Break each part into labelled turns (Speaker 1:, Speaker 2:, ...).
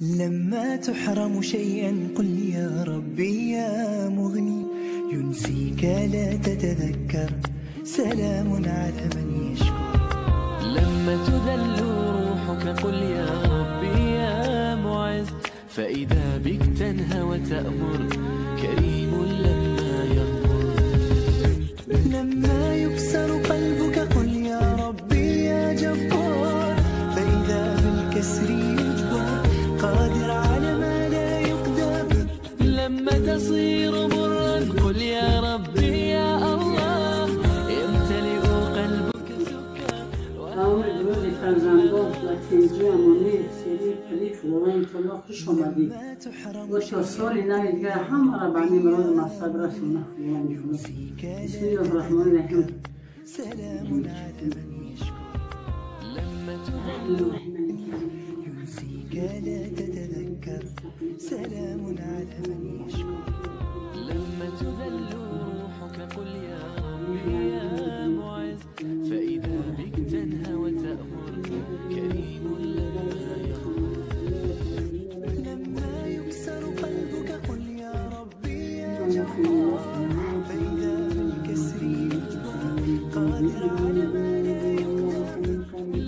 Speaker 1: لما تحرم شيئا قل يا ربي يا مغني، ينسيك لا تتذكر، سلام على من يشكر.
Speaker 2: لما تذل روحك قل يا ربي يا معز، فإذا بك تنهى وتأمر، كريم لما يغمر.
Speaker 1: لما يكسر قلبك قل يا ربي يا جبار، فإذا بالكسر يجبر، قادر على ما لا يقدر.
Speaker 2: لما تصير برا قل يا ربي يا الله، يمتلئ قلبك سكر.
Speaker 1: سلام على من يشكر.
Speaker 2: لما تذل
Speaker 1: ينسيك لا تتذكر، سلام على من يشكر.
Speaker 2: لما تذل روحك قل يا ربي يا معز، فإذا بك تنهى وتأمر، كريم لما يغمر.
Speaker 1: لما يكسر قلبك قل يا ربي يا جبار، فإذا بالكسر يجبر، قادر على ما لا يقدر.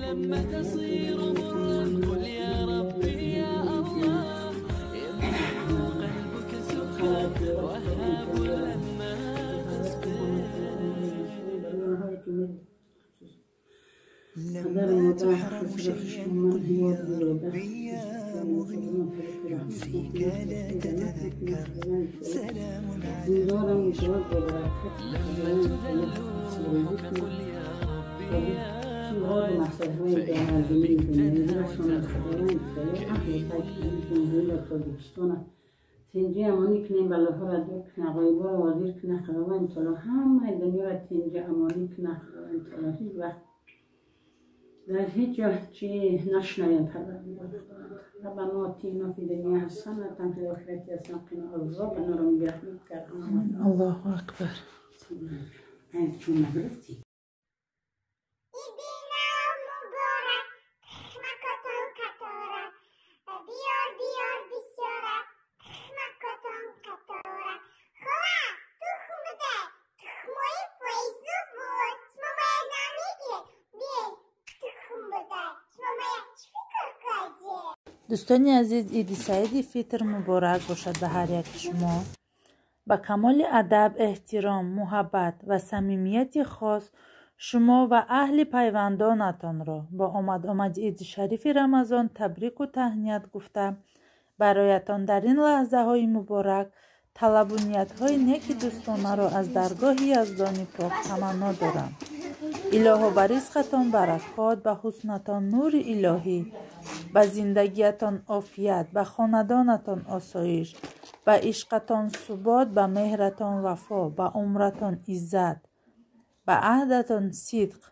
Speaker 2: لما تصير برا قل يا ربي يا الله، يملأ قلبك سكر، وهاب لما تصبر.
Speaker 1: لما تحرم شيئا قل يا ربي يا مغني، ينسيك لا تتذكر، سلام على من يشكر.
Speaker 2: لما تذل روحك قل يا ربي يا معز، فإذا بك تنهى وتأمر، كريم
Speaker 3: تنجی امانی کنیم بلاها را دور کنه، غایبا را حاضر کنه، خداوند تعالی همه دنیا را تنجی امانی کنه. خداوند تعالی هیچ وقت در هیچ جا چی نشنویم. پروردگار ربنا آتنا فی دنیا حسنة وفی الآخرة حسنة وقنا عذاب النار برحمتک ارحم.
Speaker 4: الله اکبر.
Speaker 3: چون نگرفتی
Speaker 4: Дӯстони азиз, Иди Саиди Фитр муборак бошад ба ҳар яки шумо. Ба камоли адаб, эҳтиром, муҳаббат ва самимияти хос шумо ва аҳли пайвандонатонро бо омад-омади Иди Шарифи Рамазон табрику таҳният гуфта, бароятон дар ин лаҳзаҳои муборак талабу ниятҳои неки дӯстонаро аз даргоҳи Яздони Пок таманно дорам. Илоҳо ба ризқатон баракот, ба ҳуснатон нури илоҳӣ, ба зиндагиятон офият, ба хонадонатон осоиш, ба ишқатон субот, ба меҳратон вафо, ба умратон иззат, ба аҳдатон сидқ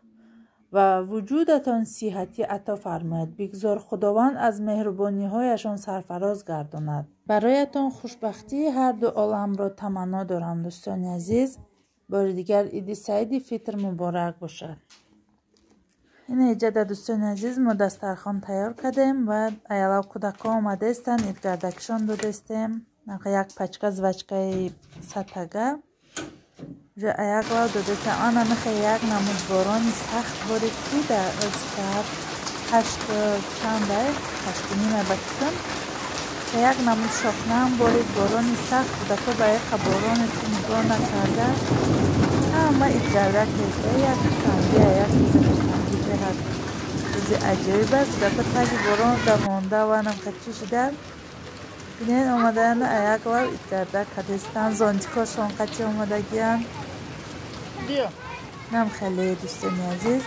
Speaker 4: ва вуҷудатон сиҳатӣ ато фармояд. Бигзор Худованд аз меҳрубониҳояшон сарфароз гардонад. Бароятон хушбахтии ҳарду оламро таманно дорам. Дӯстони азиз, бори дигар Иди Саиди Фитр муборак бошад. Ин эҷада, дӯстони азиз, мо дастархон тайёр кардем ва аялав кӯдакҳо омадаистанд, идгардакишон додастем. Як пачка жвачкаи сатага аяклав додастем. Ана михе як намуд борони сахт борид, ки дар соат 8 чандай, 8:30 ба фикрам, як намуд шохнаам борид, борони сахт. Кӯдакҳо ба яка борони нигоҳ накарда ҳама идгардак резда, як хурсандия, як рӯзи хурсандӣ беҳад рӯзи аҷоиб аст. Кӯдакҳо таги борон дамонда ва намха чӣ шида бинед, омадаанд аяклав идгардак кардастанд, зонтикошон қати омадагиянд. Нам хеле, дӯстони азиз,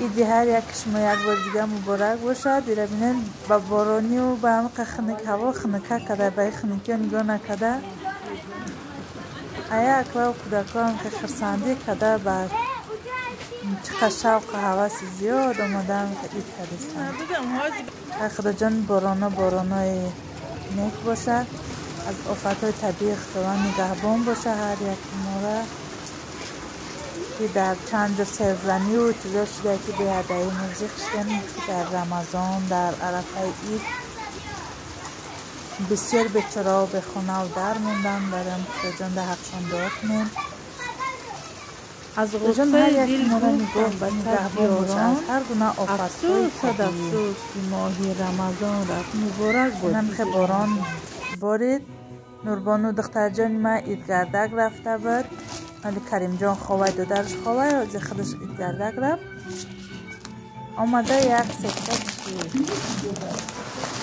Speaker 4: иди ҳар яки шумо як бори дигар муборак бошад. Ира бинед, ба боронию ба ҳамақа хунук ҳаво хунука када, ба хунукиё нигоҳ накарда аяклав кӯдакҳо ҳамка хурсандӣ када, ба чӣ шавқу ҳаваси зиёд омадаанд ид кардастанд. Худоҷон, бороно боронои нек бошад, аз офатҳои табиӣ Худованд нигаҳбон бошад ҳар яки моро, ки дар чанд ҷо серзаниву чизо шуда, ки беҳадаи музиқ шудем, ки дар Рамазон, дар арафаи ид. Бисёр бечораҳо бехонаву дар монданд. Бароям Худоҷон дар ҳақшон дуо кунем.
Speaker 5: Аз
Speaker 4: Худоҷон ҳар
Speaker 5: ғуссаи
Speaker 4: яки
Speaker 5: дил
Speaker 4: моро
Speaker 5: гуфтам
Speaker 4: нигоҳ
Speaker 5: ба сад
Speaker 4: нигаҳбон бошад аз
Speaker 5: ёрон,
Speaker 4: ҳар гуна офатҳои
Speaker 5: афсӯс сад
Speaker 4: табиӣ.
Speaker 5: афсӯс, ки моҳи Рамазон рафт. Муборак бод
Speaker 4: Инам хе
Speaker 5: иди
Speaker 4: борон
Speaker 5: Рамазон.
Speaker 4: борид. Нурбону духтарҷони ман идгардак рафта буд. Али Каримҷон ховай, додараш ховай, ҳозир худаш идгардак рафт. Омада як сетка чи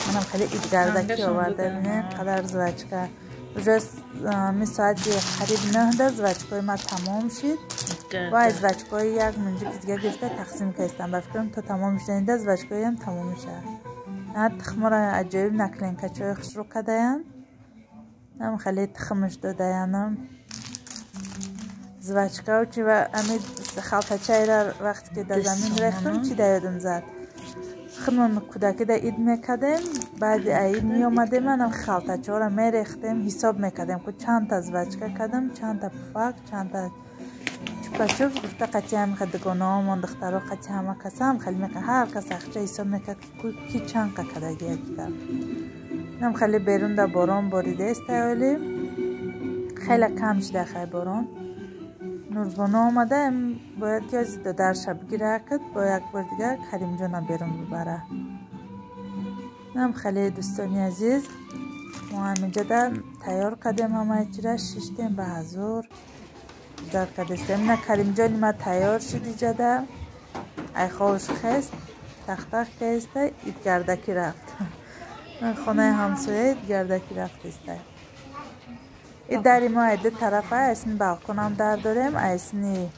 Speaker 4: манам хеле идгардакӣ
Speaker 5: Ҳангашон
Speaker 4: оварда.
Speaker 5: додан.
Speaker 4: Бинед, қадар жвачка. Уже ми соати қариб 9-да жвачкаи ма тамом шид. Ва
Speaker 5: Идгардак.
Speaker 4: жвачкаи як мунҷики дига гирифта тақсим кардам. Ба фикрам, то тамом шуданида жвачкаиам тамом мешавад. На тухмро аҷоиб наклейкачои хушрӯ кардаянд. Нам хеле тухмаш додаянам. Жвачкао чи ва ами халтачаира вақте ки дар замин рехтам,
Speaker 5: Сомонон.
Speaker 4: Чи да ёдам зад. Худмон кӯдакӣ да ид мекардем, баъди аид меомадем, манам халтачаҳоро мерехтем, ҳисоб мекардем, ку чандта жвачка кардам, чандта пуфак, чандта чупачуп гуфта, қатъи ҳамиха дугонаҳомон, духтаро, қатъи ҳама касам хеле мекард, ҳар кас ахча ҳисоб мекард, ки ки чанд қа кардагия гуфта. Нам хеле берун да борон боридаест, оли хеле кам шуда хай борон. Нурбоно омада, бояд ки ози додарша бигиракад, бо як бор дигар Каримҷона берун бибара. Нам хеле, дӯстони азиз, мо ҳаминҷода тайёр кардем ҳамаи чира, шиштем, ба ҳазур дар кардестем. На Каримҷони ма тайёр шуд иҷода, айховш хест, тахтах кеста, идгардакӣ рафт. Хонаи ҳамсоя идгардакӣ рафтеста. И дари мо ай ду тарафа, айсни балконам дар дорем, айсни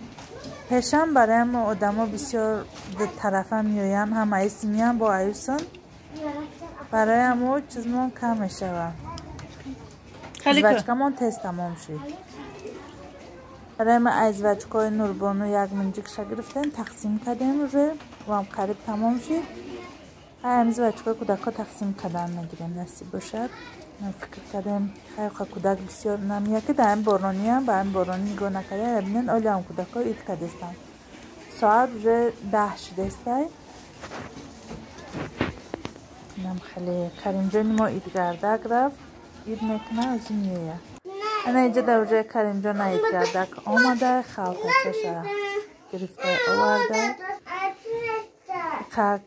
Speaker 4: пешам. Барои мо одамо бисёр ду тарафа меоянд, ҳам айси меянд, бо аюсон. Барои ҳамо чизмон кам мешавад.
Speaker 5: Халика.
Speaker 4: Жвачкамон тез тамом шуд. Барои ма аз жвачкаҳои Нурбону як мунҷикша гирифтем, тақсим кардем, уже вам қариб тамом шуд. Ҳай ҳами жвачкаҳои кӯдакҳо тақсим кардан мегирем, насиб бошад. Фикр кардем, хайха кӯдак бисёр намеяд, ки дар ҳами борониам, ба ҳами борони нигоҳ накарда, бинен, олиам кӯдакҳо ид кардестанд. Соат уже 10 шудестай. Инам хеле Каримҷони мо идгардак рафт, ид мекуна, ози меояд. Ана иҷода уже Каримҷон идгардак омада, халтачаша гирифта оварда.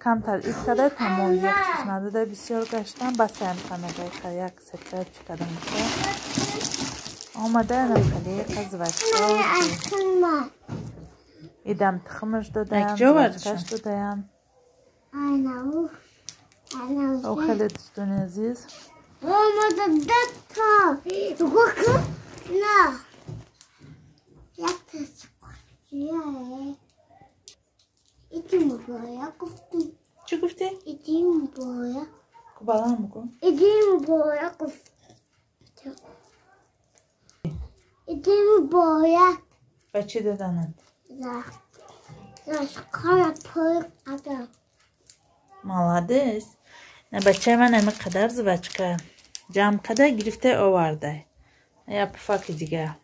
Speaker 4: Камтар ид карда, тамом, яхшиш надода бисёр гаштан, басаям камега як сетка чӣ кардам гуфта. Омада, анам хеле жвачка идам тухмаш додаям,
Speaker 5: Якҷо овардашон?
Speaker 4: жвачкаш додаям. О, хеле, дӯстони азиз.
Speaker 2: Омада дата. На. Якта сикия. Иди муборак гуфтум.
Speaker 4: Чӣ гуфтӣ?
Speaker 2: Иди муборак.
Speaker 4: Ку баланд бикун.
Speaker 2: Иди муборак гуфтум. Иди муборак.
Speaker 4: Ба чӣ додананд?
Speaker 2: За. За пой қадам.
Speaker 4: Молодец. На бачаи ман ами қадар жвачка ҷамъ карда гирифта оварда. Я пуфаки дига.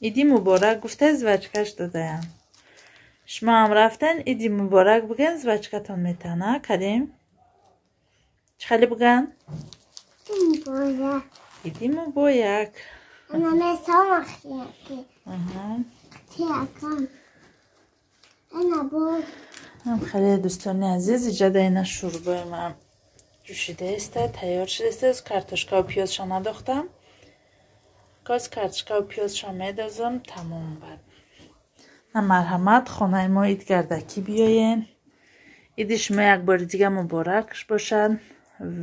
Speaker 4: Иди муборак гуфта, жвачкаш додаям. Шумо ҳам рафтен, иди муборак бигӯен, жвачкатон метаҳанд, а Карим? Чӣ хеле бигӯянд?
Speaker 2: Иди муборак.
Speaker 4: Иди муборак.
Speaker 2: Ана месамахияки.
Speaker 4: Аҳа.
Speaker 2: Тиакам. Ана бо.
Speaker 4: Ҳам хеле, дӯстони азиз, иҷода ина шӯрбои ман ҷӯшидаеста, тайёр шудаеста. Картошкаву пиёзшо надохтам. Коз картошкаву пиёзшо медозам, тамом бад. На марҳамат, хонаи мо идгардакӣ биёен. Иди шумо як бори дига муборакш бошад.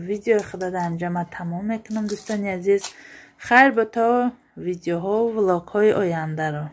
Speaker 4: Видеои худа дар инҷа ман тамом мекунам, дӯстони азиз. Хайр бо то видеоҳо, влогҳои ояндаро.